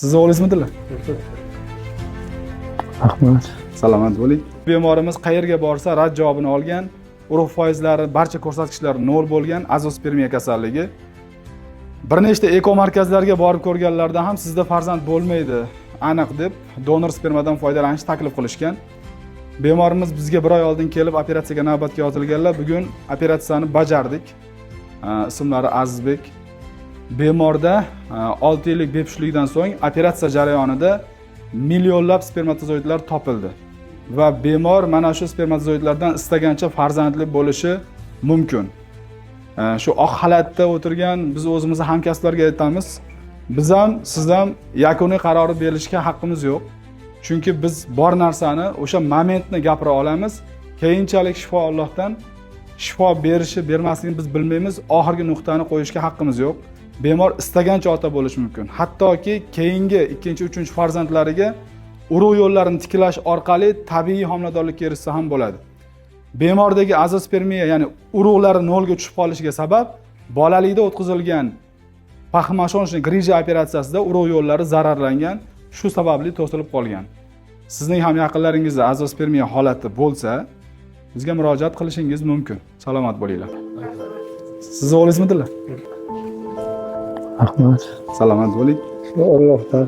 Sizni o'g'lingizmidilar? Rahmat. Salomat bo'ling. Bemorimiz qayerga borsa, rad javobini olgan, urug' foizlari, barcha ko'rsatkichlari nol bo'lgan, azospermiya kasalligi. Bir nechta eko markazlarga borib ko'rganlarida ham sizda farzand bo'lmaydi aniq deb donor spermadan foydalanishni taklif qilishgan. Bemorimiz bizga bir oy oldin kelib, operatsiyaga navbatga yozilganlar. Bugun operatsiyani bajardik. Ismlari Azizbek. Bemorda 6 yillik bepushtlikdan so'ng operatsiya jarayonida millionlab spermatozoidlar topildi va bemor mana shu spermatozoidlardan istagancha farzandli bo'lishi mumkin. Shu oq xalatda o'tirgan biz o'zimizni hamkasblarga aytamiz, biz ham, siz ham yakuniy qarori berishga haqqimiz yo'q, chunki biz bor narsani, o'sha momentni gapira olamiz. Keyinchalik shifo Allohdan, shifo berishi bermasligini biz bilmaymiz, oxirgi nuqtani qo'yishga haqqimiz yo'q. Bemor istagancha ota bo'lishi mumkin, hattoki keyingi ikkinchi, uchinchi farzandlariga urug' yo'llarini tiklash orqali tabiiy homiladorlikka erishsa ham bo'ladi. Bemordagi azospermiya, ya'ni urug'lari nolga tushib qolishiga sabab bolalikda o'tkazilgan пахомошоночный грыжа operatsiyasida urug' yo'llari zararlangan, shu sababli to'silib qolgan. Sizning ham yaqinlaringizda azospermiya holati bo'lsa, bizga murojaat qilishingiz mumkin. Salomat bo'linglar. Sizni o'g'lingizmidilar? Rahmat. Salomat bo'ling. Shu Allohdan.